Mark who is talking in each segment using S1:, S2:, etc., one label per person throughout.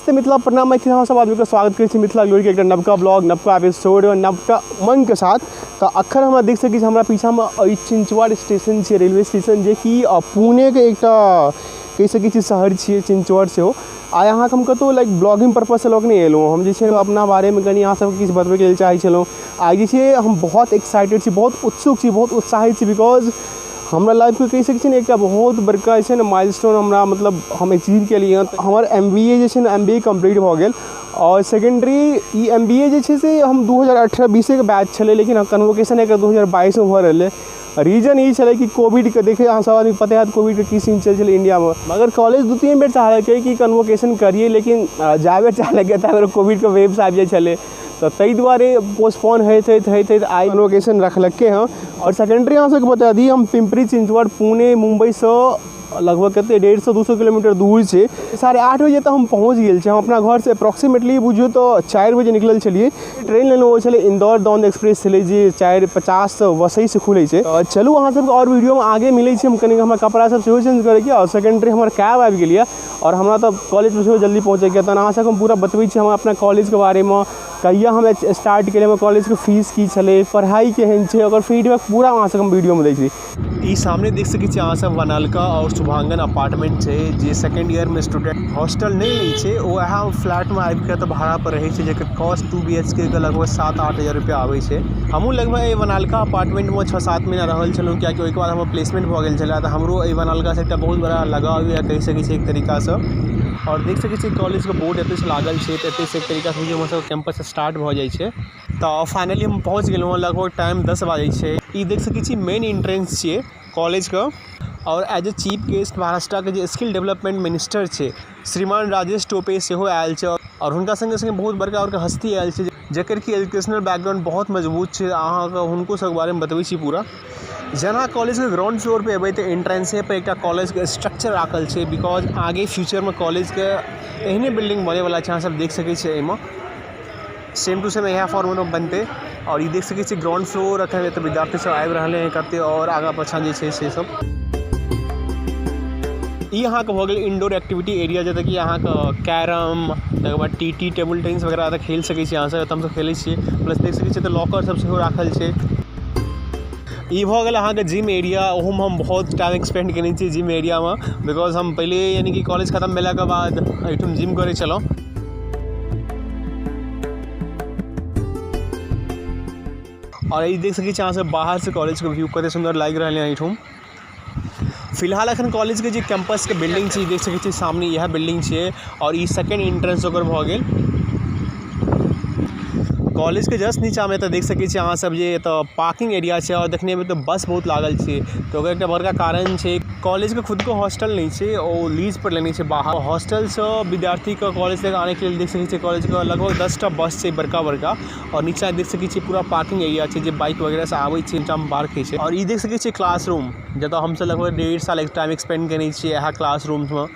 S1: नमस्ते मिथिला, प्रणाम मैथिल, अहाँ सब आदमीके स्वागत करै छी मिथिला ग्लोरीके एकटा नवका ब्लॉग, नवका एपिसोड, नवका उमङ्गके साथ। तऽ अखन हमरा देख सकै छी हमरा पीछामे ई चिंचवड स्टेशन छै, रेलवे स्टेशन, जेकि पुणेके एकटा कहि सकै छी शहर छियै चिंचवड सेहो। आइ अहाँके हम कतहु लाइक ब्लॉगिंग पर्पससँ लऽ कऽ नहि एलहुँ, हम जे छै अपना बारेमे कनि अहाँ सबके किछु बतबैके लेल चाहै छलहुँ। आइ जे छै हम बहुत एक्साइटेड छी, बहुत उत्सुक छी, बहुत उत्साहित छी, because हमरा लाइफके कहि सकै छी ने एकटा बहुत बड़का जे छै ने माइलस्टोन हमरा मतलब हम अचीव केलियै हँ। हमर MBA जे छै ने MBA complete भऽ गेल आओर सेकेंडरी ई MBA जे छै से हम 2018-20 बैच छलै, लेकिन कन्वोकेशन एकर 2022 मे भऽ रहलै। रीजन ई छलै कि कोविडके देखै अहाँ सब आदमी पता हैत कोविडके की सीन चलै छलै इंडियामे। मगर कॉलेज 2-3 बेर चाहलकै कि कन्वोकेशन करियै, लेकिन जाबे चाहलकै ताबे कोविडके वेव्स आबि जाइ छलै, तऽ ताहि दुआरे पोस्टपोन होइत होइत होइत होइत आइ कन्वोकेशन रखलकै हँ। आओर सेकेंडरी अहाँ सबके बता दी, हम पिम्परी चिंचवड पुणे मुम्बईसँ लगभग कते 150-200 किलोमीटर दूर छै। 8:30 बजे तक हम पहुँच गेल छी। हम अपना घरसँ अप्रोक्सीमेटली बुझियौ तऽ 4 बजे निकलल छलियै। ट्रेन लेलहुँ, ओ छलै इंदौर दौंद एक्सप्रेस छलै जे 4:50 वसईसँ खुलै छै। तऽ चलू अहाँ सबके आओर वीडियोमे आगे मिलै छी। हम कनि हमर कपड़ा सब सेहो चेंज करैके आओर सेकेंडरी हमर कैब आबि गेल यऽ आओर हमरा तऽ कॉलेजमे सेहो जल्दी पहुँचैके। तहन अहाँ सबके हम पूरा बतबै छी हम अपना कॉलेजके बारेमे, कहिया हम स्टार्ट केलियै, हमर कॉलेजके फीस की छलै, पढ़ाइ केहन छै, ओकर फीडबैक पूरा अहाँ सबके हम वीडियोमे दै छी। ई सामने देख सकै छी अहाँ सब वनालका और शुभांगन अपार्टमेंट छै, जे सेकेंड ईयर में स्टूडेंट हॉस्टल नहि लै छै, ओ इएह फ्लैट में आबि कऽ तऽ भाड़ा पर रहै छै, जेकर कॉस्ट 2 BHK के लगभग 7-8 हजार रुपया आबै छै। हमहूँ लगभग एहि वनालका अपार्टमेंट में 6-7 महीना रहल छलहुँ, कियाकि ओहिके बाद हमर प्लेसमेंट भऽ गेल छलै, तऽ हमरो एहि वनालका से एकटा बहुत बड़ा लगाव यऽ कहि सकै छी एक तरीकासँ। आओर देख सकै छी कॉलेजके बोर्ड एतयसँ लागल छै, तऽ एतयसँ एक तरीकासँ बुझियौ हमर सबके कैंपस स्टार्ट भऽ जाइ छै। तऽ फाइनली हम पहुँच गेलहुँ हँ, लगभग टाइम 10 बाजै छै। ई देख सकै छी मेन एंट्रेंस छियै कॉलेजके। आओर एज ए चीफ गेस्ट महाराष्ट्रके जे स्किल डेवलपमेंट मिनिस्टर छै श्रीमान राजेश टोपे सेहो आयल छै, आओर हुनका सङ्गे सङ्गे बहुत बड़का बड़का हस्ती आयल छै, जकर कि एजुकेशनल बैकग्राउंड बहुत मजबूत छै। अहाँके हुनको सबके बारेमे बतबै छी पूरा। जेना कॉलेजके ग्राउंड फ्लोर पे एबै तऽ एंट्रेंसे पर एकटा कॉलेजके स्ट्रक्चर राखल छै, because आगे फ्यूचरमे कॉलेजके एहने बिल्डिंग बनैवला छै। अहाँ सब देख सकै छियै एहिमे सेम टू सेम इएह फॉर्ममे बनतै। आओर ई देख सकै छियै ग्राउंड फ्लोर, एखन एतऽ विद्यार्थी सब आबि रहलै हँ कते, आओर आगाँ पाछाँ जे छै से सब। ई अहाँके भऽ गेल इनडोर एक्टिविटी एरिया, जतऽ कि अहाँके कैरम, तकर बाद टी टी टेबुल टेनिस वगैरह एतऽ खेल सकै छी अहाँ सब। एतऽ हमसब खेलै छियै। प्लस देख सकै छियै एतऽ लॉकर सब सेहो राखल छै। ई भऽ गेल अहाँके जिम एरिया। ओहोमे हम बहुत टाइम स्पेंड केने छियै जिम एरियामे, because हम पहिले यानी कि कॉलेज खतम भेलाके बाद एहिठाम जिम करै छलहुँ। और ई देख सकै छी अहाँ सब बाहर से कॉलेज के व्यू कते सुंदर लागि रहल है एहिठाम। फिलहाल अखन कॉलेज के जे कैंपस के बिल्डिंग छै देख सकै छी सामने इएह बिल्डिंग छै, और ई सेकेंड एंट्रेंस ओकर भऽ गेल। कॉलेज के जस्ट नीचा में तऽ देख सकै छी अहाँ सब जे एतऽ पार्किंग एरिया छै, और देखने में तऽ बस बहुत लागल छै, तऽ ओकर एकटा बड़का कारण छै कॉलेज के खुद के हॉस्टल नहीं छै, ओ लीज पर लेने छै बाहर। हॉस्टल से विद्यार्थी के कॉलेज तक आने के लेल देख सकै छियै कॉलेज के लगभग 10टा बस छै बड़का बड़का। और नीचा देख सकै छियै पूरा पार्किंग एरिया छै, जे बाइक वगैरह से आबै छै नीचा में पार्क होइ छै। और ई देख सकै छियै क्लासरूम, जतऽ हमसब लगभग 1.5 साल टाइम स्पेंड केने छियै इएह क्लासरूम में।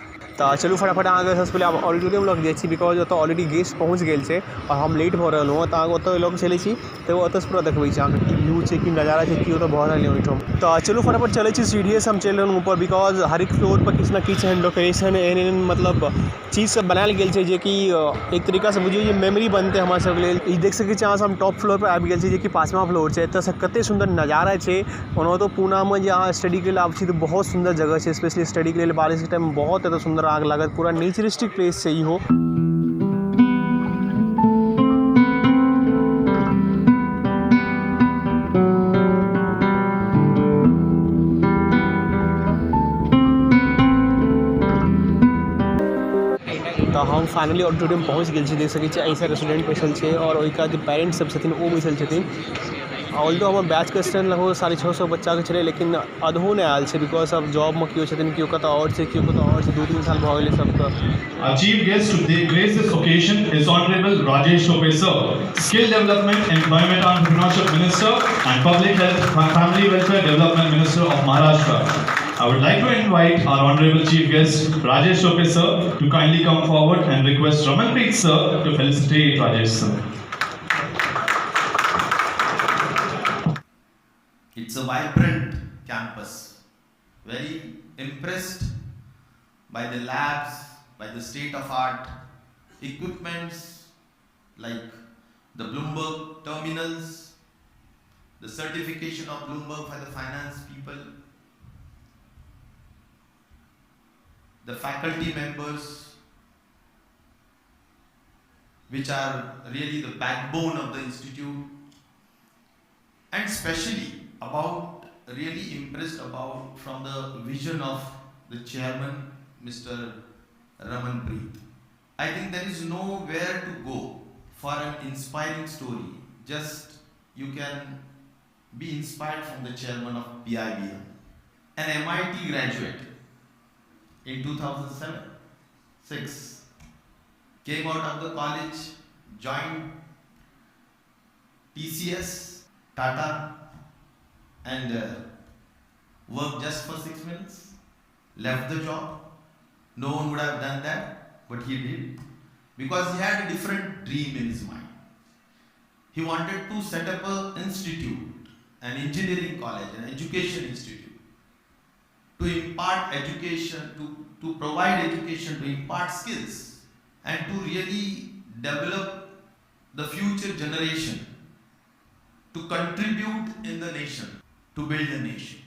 S1: तऽ चलू फटाफट अहाँके सबसँ पहिले आब ऑडिटोरियम लग जाइ छी, because ओतऽ ऑलरेडी गेस्ट पहुँच गेल छै और हम लेट भऽ रहलहुँ हँ। तऽ अहाँके ओतऽ लऽ कऽ चलै छी, तऽ ओतऽसँ पूरा देखबै छी अहाँके की व्यू छै, की नजारा छै, की ओतऽ भऽ रहल है ओहिठाम। तऽ चलू फटाफट चलै छी, सीढ़िएसँ हम चलि रहलहुँ ऊपर, because हरेक फ्लोर पर किछु ने किछु एहन डेकोरेशन एहन एहन मतलब चीज सब बनायल गेल छै, जेकि एक तरीकासँ बुझियौ जे मेमोरी बनतै हमरा सबके लेल। ई देख सकै छी अहाँ सब हम टॉप फ्लोर पर आबि गेल छी, जेकि 5वां फ्लोर छै। एतऽसँ कते सुन्दर नजारा छै। ओनाहितो पूनामे जे अहाँ स्टडीके लेल आबै छी तऽ बहुत सुन्दर जगह छै, स्पेशली स्टडीके लेल बारिशके टाइममे बहुत एतऽ सुन्दर अहाँके लागत, पूरा नेचुरिस्टिक प्लेस छै इहो। तऽ हम फाइनली ऑडिटोरियम पहुँच गेल छी। देख सकै छी एहि साइड स्टूडेंट बैसल छै और ओहिका जे पेरेंट्स सब छथिन ओ बैसल छथिन। ऑल्दो हमर बैचके स्ट्रेंथ लगभग 650 बच्चाके छलै, लेकिन आधो नहि आयल छै, because सब जॉबमे केओ छथिन, केओ कतऽ आओर छै, केओ कतऽ आओर छै। 2-3 साल भऽ गेलै सबके।
S2: Our chief guest to grace this occasion is Honorable Rajesh Tope sir, Skill Development, Employment Entrepreneurship Minister and Public Health Family Welfare Development Minister of Maharashtra. I would like to invite our Honorable Chief Guest Rajesh Tope sir to kindly come forward and request Ramanpreet sir to felicitate Rajesh sir.
S3: It's a vibrant campus. Very impressed by the labs, by the state of art equipments like the Bloomberg terminals, the certification of Bloomberg for the finance people, the faculty members, which are really the backbone of the institute, and especially about, really impressed about from the vision of the chairman, Mr. Ramanpreet. I think there is nowhere to go for an inspiring story. Just you can be inspired from the chairman of PIBM, an MIT graduate in 2007-6, came out of the college, joined TCS, Tata, and worked just for 6 months, left the job. No one would have done that, but he did, because he had a different dream in his mind. He wanted to set up an institute, an engineering college, an education institute, to impart education, to provide education, to impart skills, and to really develop the future generation, to contribute in the nation, to build a nation.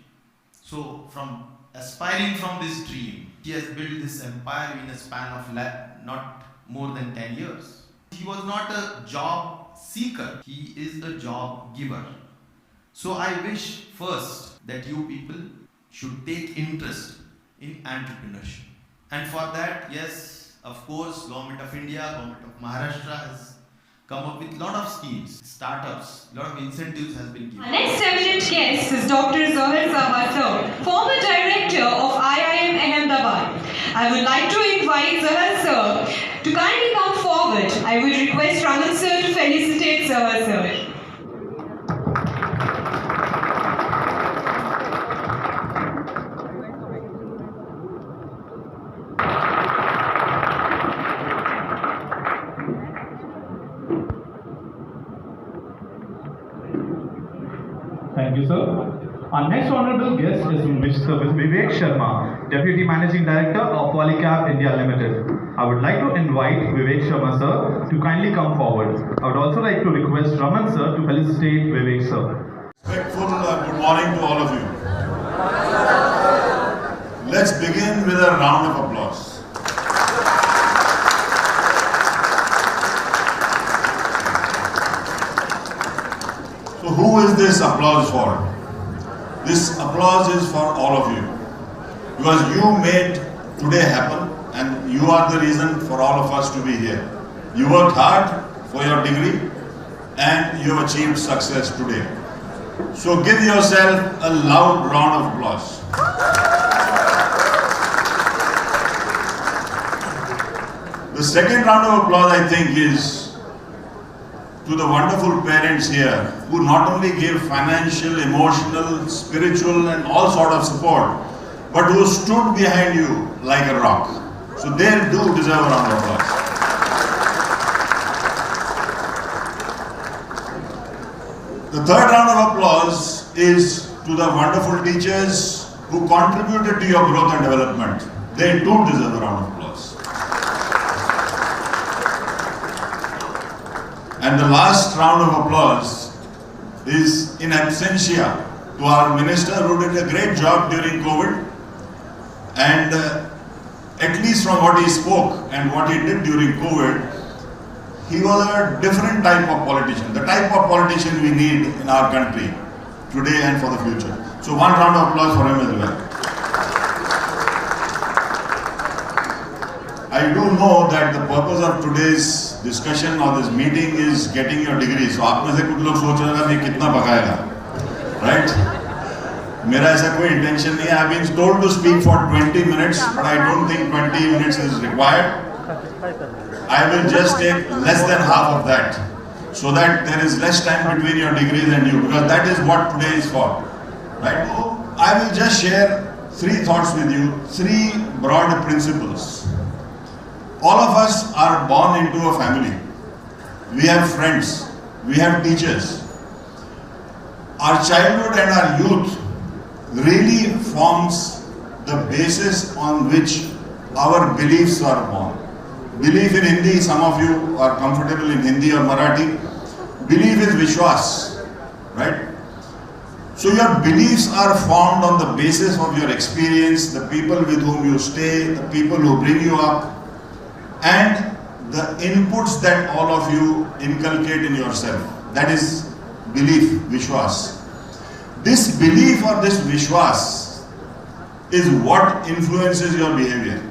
S3: So from aspiring from this dream, he has built this empire in a span of not more than 10 years. He was not a job seeker, he is a job giver. So I wish first that you people should take interest in entrepreneurship. And for that, yes, of course, Government of India, Government of Maharashtra has come up with lot of schemes, startups, lot of incentives has been given.
S4: Our next eminent guest is Dr. Zoher Saha sir, former director of IIM Ahmedabad. I would like to invite Zoher sir to kindly come forward. I would request Raman sir to felicitate Zoher sir.
S2: Thank you, sir. Our next honorable guest is Mr. Vivek Sharma, Deputy Managing Director of Polycab India Limited. I would like to invite Vivek Sharma, sir, to kindly come forward. I would also like to request Raman, sir, to felicitate Vivek, sir.
S5: Respectful good morning to all of you. Let's begin with a round of applause. So who is this applause for? This applause is for all of you, because you made today happen and you are the reason for all of us to be here. You worked hard for your degree and you have achieved success today. So give yourself a loud round of applause. The second round of applause, I think, is to the wonderful parents here who not only gave financial, emotional, spiritual and all sort of support, but who stood behind you like a rock. So they do deserve a round of applause. The third round of applause is to the wonderful teachers who contributed to your growth and development. They too deserve a round of applause. And the last round of applause is in absentia to our minister who did a great job during COVID. And at least from what he spoke and what he did during COVID, he was a different type of politician, the type of politician we need in our country today and for the future. So one round of applause for him as well. I do know that the purpose of today's discussion or this meeting is getting your degree. So आप में से कुछ लोग सोच रहे हैं मैं कितना पकाएगा, right? मेरा ऐसा कोई intention नहीं है. I've been told to speak for 20 minutes, but I don't think 20 minutes is required. I will just take less than half of that, so that there is less time between your degrees and you, because that is what today is for, right? I will just share three thoughts with you, three broad principles. All of us are born into a family. We have friends, we have teachers. Our childhood and our youth really forms the basis on which our beliefs are born. Belief in Hindi, some of you are comfortable in Hindi or Marathi. Belief is vishwas, right? So your beliefs are formed on the basis of your experience, the people with whom you stay, the people who bring you up, and the inputs that all of you inculcate in yourself. That is belief, vishwas. This belief or this vishwas is what influences your behavior.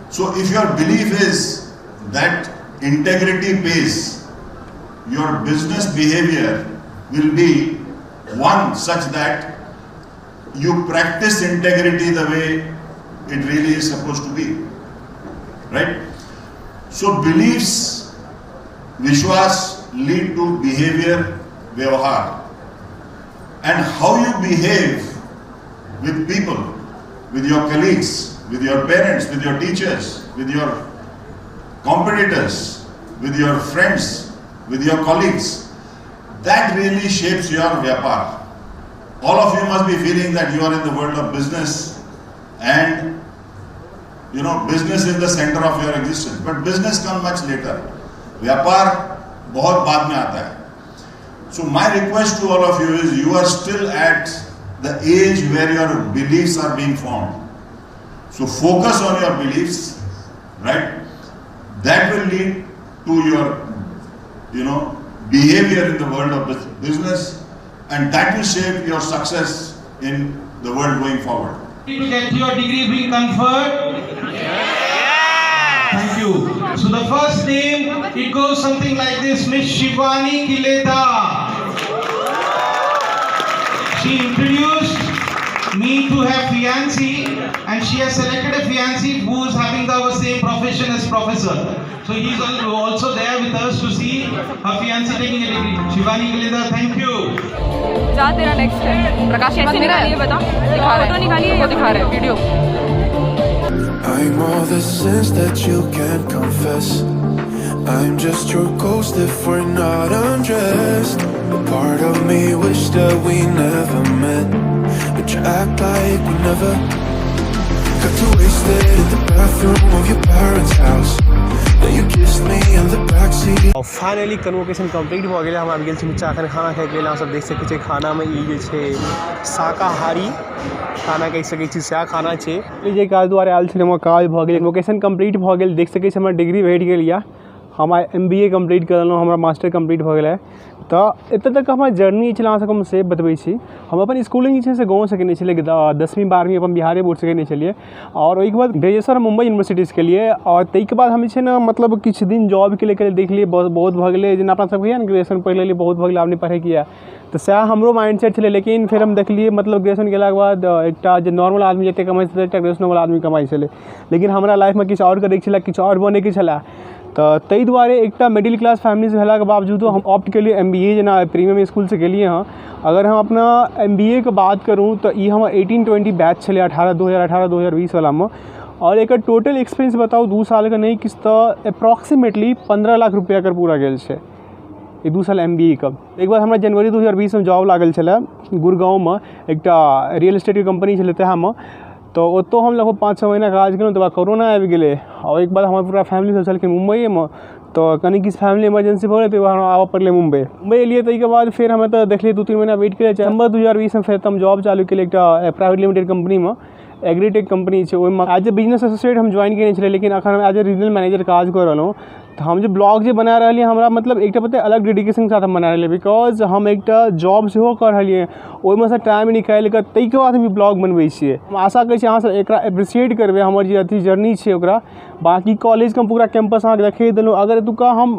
S5: So if your belief is that integrity pays, your business behavior will be one such that you practice integrity the way it really is supposed to be, right? So beliefs, vishwas, lead to behavior, vyavahar. And how you behave with people, with your colleagues, with your parents, with your teachers, with your competitors, with your friends, with your colleagues, that really shapes your vyapar. All of you must be feeling that you are in the world of business, and you know, business is the center of your existence. But business comes much later. Vyapar bahut baad mein aata hai. So my request to all of you is, you are still at the age where your beliefs are being formed. So focus on your beliefs, right? That will lead to your, you know, behavior in the world of business, and that will shape your success in the world going forward.
S6: To get your degree being conferred? Yes. Thank you. So the first name, it goes something like this: Miss Shivani Kileta. She introduced me to her fiancé, and she has selected a fiancé who is having the same profession as professor. So he is also there with us to see her fiancé taking a degree. Shivani Kileta, thank you.
S7: जा, तेरा next है।
S8: प्रकाश,
S7: कैसे
S8: मेरा
S7: निकाली है बता।
S8: दिखा रहे
S7: फोटो निकाली है
S8: वो
S7: या
S8: दिखा रहे हैं video.
S9: I'm all the sins that you can't confess. I'm just your ghost if we're not undressed. A part of me wish that we never met, but you act like we never. Got too wasted in the bathroom of your parents' house. Then you kissed me in the backseat.
S1: Finally convocation complete भऽ गेलै। हम आबि गेल छी नीचा एखन खाना खाइके लेल। अहाँसभ देख सकै छियै, खानामे ई जे छै शाकाहारी खाना कहि सकै छी, सएह खाना छै। जे काज दुआरे आयल छलै, हमर काज भऽ गेल, कन्वोकेशन कम्प्लीट भऽ गेल। देख सकै छी, हमर डिग्री भेट गेल यऽ। हम आइ एमबीए कम्प्लीट कऽ लेलहुँ, हमरा मास्टर कम्प्लीट भऽ गेलै। तऽ एतऽ तक हमर जर्नी छलै, अहाँ सबके हम से बतबै छी। हम अपन स्कूलिंग जे छै से गाँवसँ केने छलियै। 10वीं 12वीं अपन बिहारे बोर्डसँ केने छलियै आओर ओहिके बाद ग्रेजुएशन हम मुम्बई यूनिवर्सिटीसँ केलियै। आओर ताहिके बाद हम जे छै ने मतलब किछु दिन जॉबके लेल देखलियै, बहुत बहुत भऽ गेलै। जेना अपना सबके यऽ ने, ग्रेजुएशन पढ़ि लेलियै, बहुत भऽ गेलै, आब नहि पढ़ैके यऽ, तऽ सएह हमरो माइंड सेट छलै। लेकिन फेर हम देखलियै, मतलब ग्रेजुएशन केलाके बाद एकटा जे नॉर्मल आदमी जतेक कमाइ छलै, एकटा ग्रेजुएशनवला आदमी कमाइ छलै। लेकिन हमरा लाइफमे किछु आओर करैके छलै, किछु आओर बनैके छलै। तऽ ताहि दुआरे एकटा मिडिल क्लास फैमिलीसँ भेलाके बावजूदो हम ऑप्ट केलियै एमबीए, जेना प्रीमियम स्कूलसँ केलियै हँ। अगर हम अपना एमबीए के बात करूँ तऽ ई हमर 18-20 बैच छलै, 18, 2018, 2020 वलामे। आओर एकर टोटल एक्सपेंस बताउ, 2 सालके नहि किछु तऽ अप्रॉक्सीमेटली 15 लाख रुपैआ एकर पूरा गेल छै, ई 2 साल एमबीए के। एक बार हमरा जनवरी 2020मे जॉब लागल छलै गुड़गाँवमे, एकटा रियल एस्टेटके कम्पनी छलै ताहिमे। तऽ ओतहु हम लगभग 5-6 महीना काज केलहुँ, तकर बाद कोरोना आबि गेलै। आ ओहिके बाद हमर पूरा फैमिली सब छलखिन मुम्बइएमे, तऽ कनि किछु फैमिली इमरजेंसी भऽ गेलै, ताहि दुआरे हमरा आबऽ पड़लै मुम्बइ। मुम्बइ एलियै, ताहिके बाद फेर हम एतऽ देखलियै, 2-3 महीना वेट केलियै। दिसम्बर 2020मे फेर तऽ हम जॉब चालू केलियै एकटा प्राइवेट लिमिटेड कम्पनीमे, एग्रीटेक कम्पनी छै। ओहिमे एज ए बिजनेस एसोसिएट हम ज्वाइन केने छलियै, लेकिन अखन हम एज ए रीजनल मैनेजर काज कऽ रहलहुँ। तऽ हम जे ब्लॉग जे बना रहलियै, हमरा मतलब एकटा पता अलग डेडिकेशनके साथ हम बना रहलियै, because हम एकटा जॉब सेहो कऽ रहलियै, ओहिमे सँ टाइम निकालि कऽ ताहिके बाद हम ई ब्लॉग बनबै छियै। हम आशा करै छी अहाँसभ एकरा एप्रिसिएट करबै, हमर जे अथी जर्नी छै ओकरा। बाँकी कॉलेजके हम पूरा कैम्पस अहाँके देखे देलहुँ। अगर एतुका हम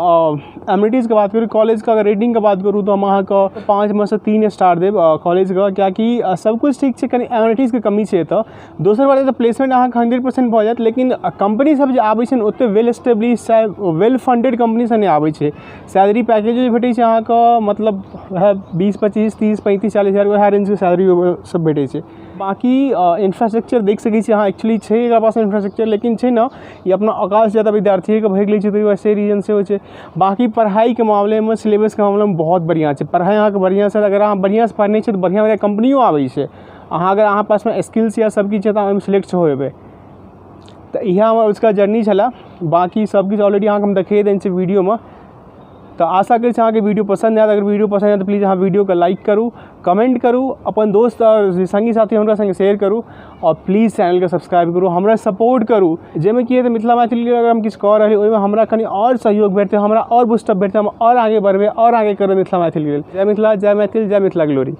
S1: एमिनिटीजके बात करू, कॉलेजके अगर रेटिंगके बात करू, तऽ हम अहाँके 5मे सँ 3 स्टार देब कॉलेजके, कियाकि सबकिछु ठीक छै, कनि एमिनिटीजके कमी छै एतऽ। दोसर बात, एतऽ प्लेसमेंट अहाँके 100% भऽ जायत, लेकिन कम्पनी सब जे आबै छै ने, ओते वेल एस्टेब्लिश चाहे वेल फंडेड कम्पनी से नहि आबै छै। सैलरी पैकेजो जे भेटै छै अहाँके, मतलब वएह 20, 25, 30, 35, 40 हजार, वएह रेंजके सैलरी सब भेटै छै। बाँकी इंफ्रास्ट्रक्चर देख सकै छी अहाँ, एक्चुअली छै एकरा पास इंफ्रास्ट्रक्चर, लेकिन छै ने ई अपना औकातसँ ज्यादा विद्यार्थीएके भरि लै छै, तऽ वैसे रीजन से होइ छै। बाँकी पढ़ाइके मामलेमे, सिलेबसके मामलेमे बहुत बढ़िआँ छै। पढ़ाइ अहाँके बढ़िआँसँ, अगर अहाँ बढ़िआँसँ पढ़ने छियै तऽ बढ़िआँ बढ़िआँ कम्पनियो आबै छै। अहाँ अगर अहाँ पासमे स्किल्स या सब किछु छै तऽ अहाँ ओहिमे सिलेक्ट सेहो हेबै। तऽ इएह हमर अजुका जर्नी छलै। बाँकी सब किछु ऑलरेडी अहाँके हम देखे देने छी वीडियोमे। तऽ आशा करै छी अहाँके वीडियो पसन्द आयत। अगर वीडियो पसन्द आयत तऽ प्लीज अहाँ वीडियोके लाइक करू, कमेंट करू, अपन दोस्त आओर सङ्गी साथी हुनका सङ्गे शेयर करू आओर प्लीज चैनलके सब्सक्राइब करू, हमरा सपोर्ट करू, जाहिमे की हेतै मिथिला मैथिली अगर हम किछु कऽ रहल छी ओहिमे हमरा कनि आओर सहयोग भेटतै, हमरा आओर बूस्टअप भेटतै, हम आओर आगे बढ़बै, आओर आगे करबै मिथिला मैथिलीके लेल। जय मिथिला, जय मैथिल, जय मिथिला ग्लोरी।